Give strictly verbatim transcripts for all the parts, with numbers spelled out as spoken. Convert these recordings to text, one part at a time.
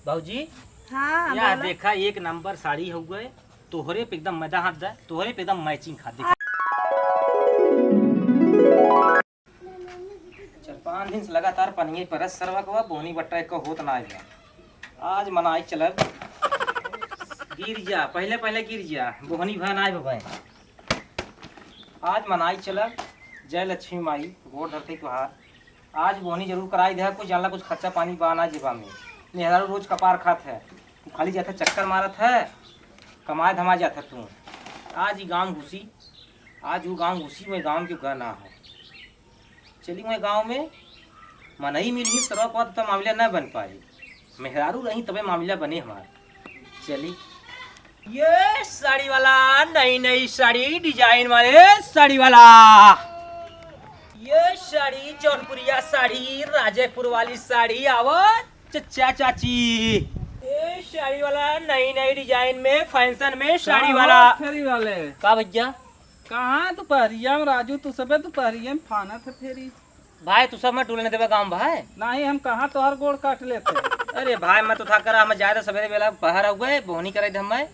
भौजी, हाँ, या बोला। देखा, एक नंबर साड़ी हउए, तोहरे पे एकदम मजा हाथ दे, तोहरे पे एकदम मैचिंग खा। देखा, चार पाँच दिन से लगातार पनिये परत सरवा के बा, बोहनी बट्टा एको होत ना आइल बा। आज मनाई चलब गिर जा, पहले पहले गिर जा, बोहनी भा ना आइल बा। आज मनाई चलब, जय लक्ष्मी माई, गोड़ धरते तुहार। आज बोहनी जरूर कराई दे, कुछ जानला कुछ खर्चा पानी बा ना जेबा में। मेहरारू रोज कपार खात है, तू खाली जात है चक्कर मारत है, कमाए धमाए जात है तू। आज ई गाँव घुसी, आज वो गाँव घुसी, मैं गाँव के घर ना हो। चली वही गाँव में मनई मिली, सरवा पद तो मामला ना बन पाई, मेहरारू रही तबे मामला बने हमार। चली। ये साड़ी वाला, नई नई साड़ी, डिजाइन वाले साड़ी वाला। ये साड़ी जौनपुरिया साड़ी, राजेपुर वाली साड़ी, आवो चचा चाची। ये साड़ी वाला, नई नई डिजाइन में, फैशन में साड़ी का वाला। हो फेरी वाले? का भैया? कहाँ दुपहरिया में राजू, तू सबे दुपहरिया में फानत है फेरी? भाई, तू सब मैं टूले न देबे गाँव भाई। नहीं, हम कहाँ तोहर गोड़ काट लेते। अरे भाई, मैं तो था करा, हम जाए तो सवेरे बेला पहर हो गए, बोहनी करे दे हमें।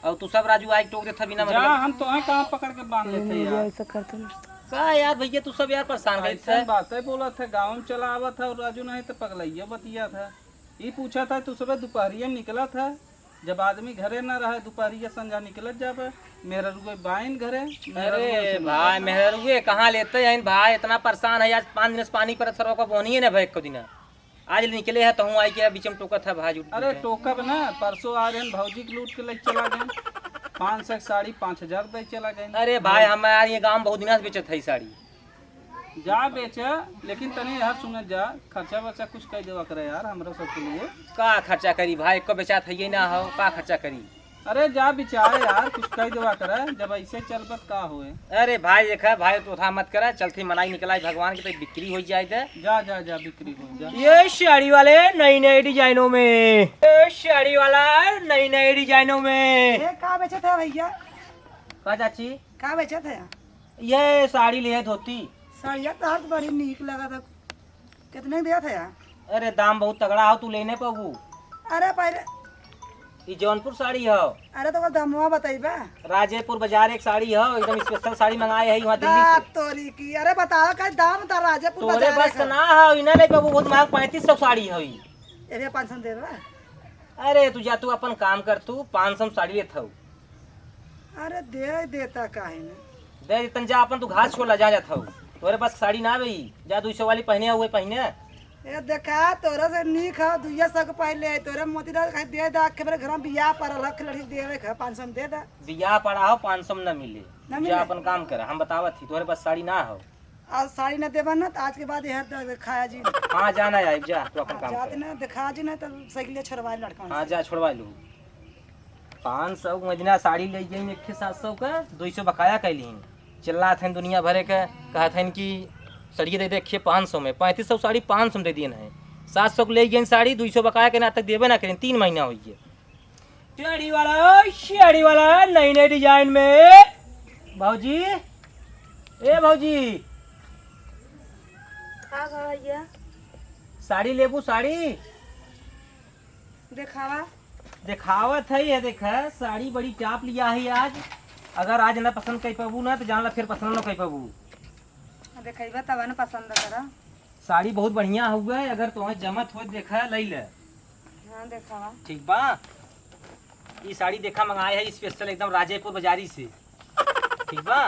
और तू सब राजू आइ टोक देता बिना जा, मतलब। हम तोहे कहाँ पकड़ के बांध लेते यार। ऐसा करते ना। का यार भैया, तू सब यार परेशान करत ऐसन है। बातें बोलत है, गाँव में चला आवत है और राजू नहीं तो पगलैया बतिया था। ई पूछा था, तू सबे दुपहरिया में निकला था, जब आदमी घरे ना रहे, दुपहरिया संझा निकलत जाबे, मेहररुए बाइन घरे, मेहररुए अरे से भाई, मेहररुए कहाँ लेते हैं भाई, इतना परेशान है। आज पाँच दिन से पानी परत सरवा का बोहनिए ना भाई, एको दिन। आज निकले है, तहूँ आई के बीच में टोकत है भाई, झूठ अरे झूठ है। टोकब ना, परसों आ रहे हैं, भौजी के लूट के लेके चला गए, पाँच सौ की साड़ी पाँच हजार दे चला गए। अरे भाई, हाँ। हम यार ये गाँव बहुत दिना से बेचत है साड़ी। जा बेचा, लेकिन तनी यार सुनत जा, खर्चा वर्चा कुछ कई देवा करे यार, हमरा सब के लिए। का खर्चा करी भाई, एको बेचात है ये ना हो, का खर्चा करी? अरे जा बिचारे यार, कुछ कई देवा करे, जब ऐसे चलबत का होए? अरे भाई देखा भाई, तोथा मत करा, चलती मनाई निकलाई भगवान की, तो बिक्री हो जाए दे। जा जा जा, बिक्री हो जा। ये साड़ी वाले नई नई डिजाइनों में, ये साड़ी वाला नई नई डिजाइनों में। ये का बेचत है भैया? का चाची? का बेचत है? ये साड़ी ले धोती। साड़िया तो हाथ बड़ी नीक लगा था। कितने के दिया था यार? अरे दाम बहुत तगड़ा हो, तू लेने पाबू। अरे पहले ई जौनपुर साड़ी हो। अरे तो ओकर दामवा बताइबा। राजेपुर बाजार एक साड़ी हो, एकदम स्पेशल साड़ी मंगाए है वहाँ दिल्ली से। तोरी की, अरे बताओ का दाम था राजेपुर तोरे बाजार बस का। ना हो, इन्हें नहीं पाबू, बहुत महंग, पैंतीस सौ साड़ी हो ई। अरे पाँच सौ दे रहा। अरे तू जा, तू अपन काम कर, तू पाँच सौ में साड़ी लेत हो। अरे दे देता काहे न? दे देतन, जा अपन तू घास छोला, जा जात हऊ। तोरे पास साड़ी ना आवे, जा दुई सौ वाली पहने हुए पहने। ए देखा, तोरे से नीक ह, दुइया सौ के पहले आई, तोरे मोतीलाल कहे दे दा, के मेरे घर में बियाह पड़ल ह, लड़की देवे के ह, पाँच सौ में दे दा। बियाह पड़ा हो, पाँच सौ में ना मिले। ना जा मिले? अपन काम कर, हम बतावत ही, तोरे पास साड़ी ना हो। आज साड़ी ना देबा ना, तो आज के बाद यह द-, खाया जी। हाँ, जाना है, जा, तू अपन हाँ, काम जात कर। ना, दिखा जी ना, तो साइकिल छोड़वा लड़का हाँ, से। जा, छोड़वा लू। पाँच सौ महीना साड़ी ले गई, एक ठे सात सौ का, दो सौ बकाया कैली। चिल्लात हैं दुनिया भरे के, कहत हैं कि सड़िए दे दे, एक ठे पाँच सौ में, पैंतीस सौ साड़ी पाँच सौ में दे दिए हैं। सात सौ के ले गई साड़ी, दो सौ बकाया के ना तक देबे ना करें, तीन महीना हो गए। साड़ी वाला, साड़ी वाला, नई नई डिजाइन में। भौजी, ए भौजी। का बा भैया? साड़ी लेबू, साड़ी? देखावा। देखावत है, ये देख, साड़ी बड़ी टाप लिया है आज। अगर आज ना पसंद कर पाबू ना, तो जान ला फिर पसंद ना कर पाबू। देखइबा तब न पसंद करा। साड़ी बहुत बढ़िया हुआ है, अगर तुम्हें जमत हो, देखा, ले ले। हाँ, देखावा। ठीक बा, ई साड़ी देखा, मंगाए है स्पेशल एकदम राजेपुर बाजारी से। ठीक बा,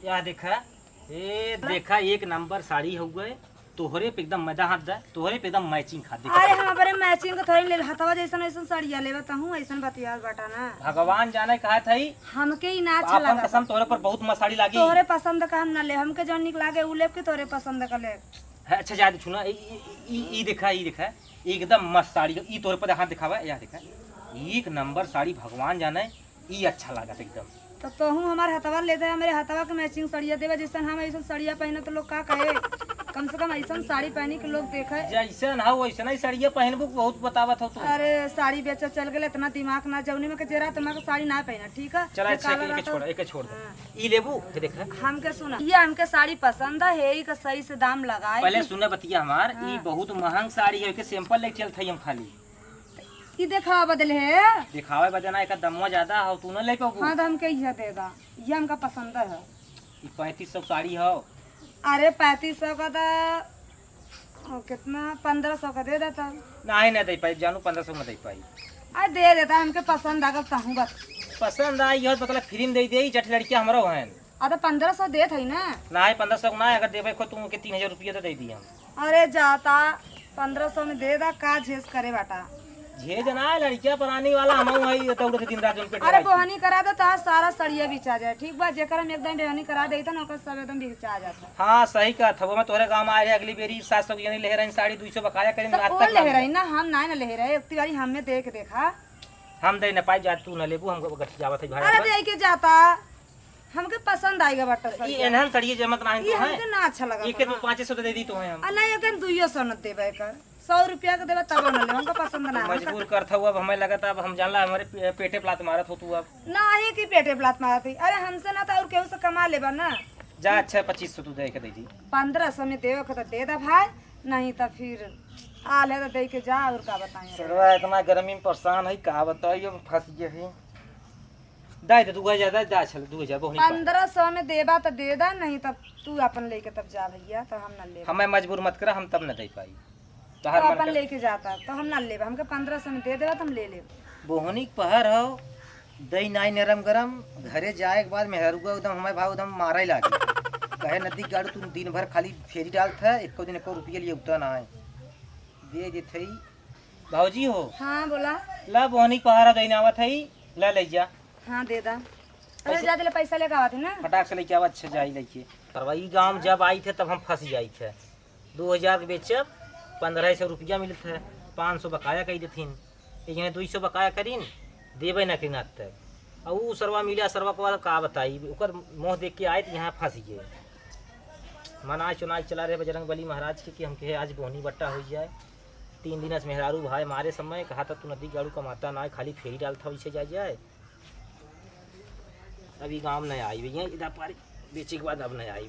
या देखा, ए देखा, एक नंबर साड़ी हुआ है, तोहरे पे एकदम मजा हाथ दे, तोहरे पे एकदम मैचिंग खा दे। अरे, हम अपने मैचिंग के थोड़ी ले, हथवा जैसन ऐसन साड़िया लेबे तहूँ ऐसन बतियाल बाटा ना। भगवान जाने कहा था ही। हमके ही ना अच्छा आपन लगा कसम, था। तोहरे पर बहुत मस्त साड़ी लागी। तोहरे पसंद का हम ना ले, हमके जौन निक लागे उ लेब के तोहरे पसंद का लेब। है, अच्छा, जाए दे, छुना, ई, ई, ई, ई देखा, ई देखा, एकदम मस्त साड़ी, ई तोहरे पर हाथ दिखावा, या देखा, एक नंबर साड़ी, भगवान जाने, ई अच्छा लागत एकदम। तो तोहू हमार हथवा ले दे, हमरे हथवा के मैचिंग सड़िया देबे, जैसन हम ऐसन सड़िया पहने तो लोग का कहे? कम से कम ऐसन साड़ी पहनी के लोग देखे। जैसन हौ वैसन ही साड़िया पहनबू, बहुत बतावत हौ तू। अरे साड़ी बेचा चल गेले, इतना दिमाग ना, जौनी में के जेरा तुम्हारे साड़ी ना पहना, ठीक है? चला, अच्छा, एके छोड़, एके छोड़ दे। हाँ। ई लेबू के देख। हमके सुना, ये हमके साड़ी पसंद है, यही का सही से दाम लगाए। पहले सुने बतिया हमार, हाँ। ई बहुत महंग साड़ी है, के sample लेके चलत हई हम खाली। ई देखावा बदे है। देखावे बदे ना, एकर दमवा ज्यादा हौ, तू ना ले पाबू। हाँ, तो हमके इहे दे दा, ये हमका पसंद है। ई पैंतीस सौ साड़ी हौ। अरे पैंतीस सौ का तो, ओ, कितना, पन्द्रह सौ का दे देता। नहीं, नहीं दे पाई जानू, पन्द्रह सौ में दे पाई। अरे दे देता, हमके पसंद आ गल तहूँ बस। पसंद आई, यह मतलब फ्री में दे दे, जठ लड़किया हमरो हैं। अरे पन्द्रह सौ देत है ना। नहीं, पन्द्रह सौ ना, अगर देवे को तू के तीन हजार रुपया तो दे दी हम। अरे जाता, पन्द्रह सौ में दे दा, का झेस करे बाटा। झेस ना, लड़किया परानी वाला हम हई, ये दौड़त दिन रात उन पे अरे लड़ाई। बोहनी करा दे, तो सारा सड़िया बिचा जाए, ठीक बा? जेकर हम एकदम बोहनी करा देता ना, ओकर सब एकदम बिचा जाता। हाँ, सही कहत हौ, मैं तोहरे गाँव में आए रहे, अगली बेरी सात सौ की जनी लेहे रही साड़ी, दुई सौ बकाया करीन, तो आज कौन तक ना लेहे मिला। रही ना, हम नाय ना लेहे रहे, एक बारी हमें दे के देखा। हम दे न पाई, जा तू न लेबू, हम गठ जावत है भाई अरे अपन। दे के जाता, हमके पसंद आएगा बट्टा ई सड़िया। एनहन सड़िए जमत नाहीं ई तो है। हमके ना अच्छा लगा ये था के तू ना। पाँचे सौ तो दे दी तो है हम। आ नहीं, एके दुइयो सौ न देबे कर, सौ रुपया के देबे तब न ले, हमको पसंद ना है, मजबूर हमका करत हौ, अब हमें लगत अब हम जानला हमारे पे-, पेटे प्लात मारत हो तू अब। ना है कि पेटे प्लात मारत है, अरे हमसे ना तो और केहू से कमा लेबा ना। जा अच्छा पच्चीस सौ तू दे के दे दी। पन्द्रह सौ में देवे के तो दे दा भाई, नहीं तो फिर आल है तो दे के जा, और का बताएं। सरवा इतना गर्मी में परेशान है, का बताई, अब फंस गए है। दाई दे, दू हजार दाई, दाई, चल, दू हजार, बहुत नहीं पाई। पन्द्रह सौ में देबा तो दे दा, नहीं तब तू अपन लेके तब जा भैया, तो हम ना लेब। हमें मजबूर मत करा, हम तब न दे पाई। तोहार तो मन अपन कर। लेके जाता, तो हम ना लेब, हमके पन्द्रह सौ में दे देबा, तो हम ले लेब। बोहनी के पहर हौ, दही नाई नरम गरम, घरे जाए के बाद मेहरुआ एकदम हमारे भाव एकदम मारे लागे। कहे नदी गाड़ू, तू दिन भर खाली फेरी डालत है, एको दिन एको रुपया लिए उतना ना है। दे देत है। भौजी हो। हाँ, बोला। ला बोहनी के पहर हौ, दही नावत है, ला ले जा। हाँ, दे दा। अरे, पैसा जा, ले पैसा लेके आवत है ना। फटाक से लेके आवा, अच्छा जाई लेके। सरवा ई गाँव जब आई थे, तब हम फंस जाई थे। दो हजार के बेचब, पन्द्रह सौ रुपया मिलत है, पाँच सौ बकाया कई देथिन। ये दुई सौ बकाया करीन, देबे ना करीन आज तक। और ऊ सरवा मिला, सरवा को का बताई, ओकर मुँह देख के आए तो यहाँ फंस गए। मनाई चुनाई चला रहे बजरंग बली महाराज के कि हमके आज बोहनी बट्टा हो जाए। तीन दिन से मेहरारू भाई मारे समय कहा था, "तू नदी गाड़ू कमाता ना, खाली फेरी डालता, वैसे जा जाए।" अभी गाँव नहीं आई भैया, इधर पारी बेचे के बाद अब नहीं आई।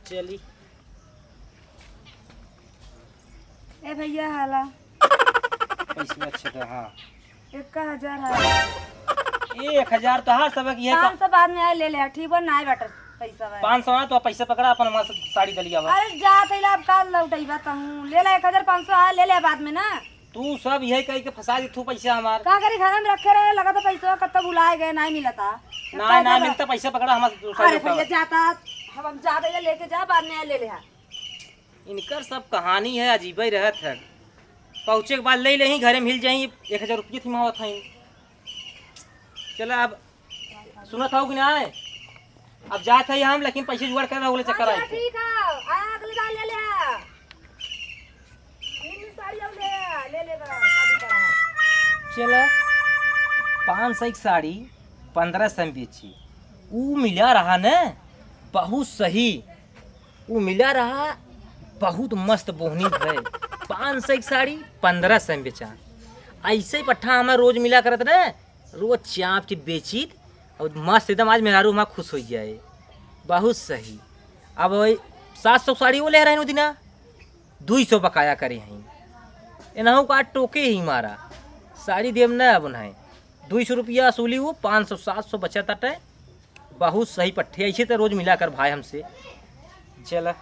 चली। ए भैया, हाला। पैसा अच्छे तो, हाँ। एक का हजार है। ए, एक हजार तो हाँ, सबक ये का पाँच सौ बाद में आए ले ले, ठीक बा, नाय बाटे पैसा बा। पाँच सौ ना, तो पैसा पकड़ा, अपन वहाँ से साड़ी दलिया बा। अरे, जा तैला अब का लौटैबा तहूँ, ले ले, एक हजार पाँच सौ आए, ले ले बाद में ना। तू सब यही कही के फंसा दी तू पैसा हमार। का करी, घर में रखे रहे, लगा तो पैसा कत्ता भुलाए गए, नाय मिलता। ना, ना मिलता, पैसा पकड़ा हमार, दूसरा अरे लोग का भैया, बा। जाता, हम, हम जा दे, लेके जा, बाद में आए ले ले। इनकर सब कहानी है, अजीबे रहत है। पहुँचे के बाद ले लेही, घरे में हिल जाही, एक हजार रुपये थी मावत है। चला अब सुनत हौ कि नाय? अब जात है हम, लेकिन पैसे जुगाड़ कर रहा, चक्कर अच्छा, आए थे। ठीक है, आ, अगली बार ले ले आ। नीली साड़ी अब ले आ, ले ले बा, शादी करा है। चला, पाँच सौ की साड़ी पन्द्रह सौ में बेची, ऊ मिला रहा न, बहुत सही। ऊ मिला रहा, बहुत मस्त बोहनी है। पाँच सौ की साड़ी पन्द्रह सौ में बेचा। ऐसे ही पट्ठा हमें रोज मिला करत न, रोज चाप के बेचित और मस्त एकदम आज मेहरारू हमार खुश हो जाए। बहुत सही। अब वही सात सौ साड़ी वो ले रहे हैं दिना, दुई सौ बकाया करे हैं। एनहू का टोके ही मारा, साड़ी देम न अब उन्हें। दुई सौ रुपया वसूली वो, पाँच सौ, सात सौ बचा ताटे। बहुत सही पट्ठे, ऐसे तो रोज मिला कर भाई हमसे। चला,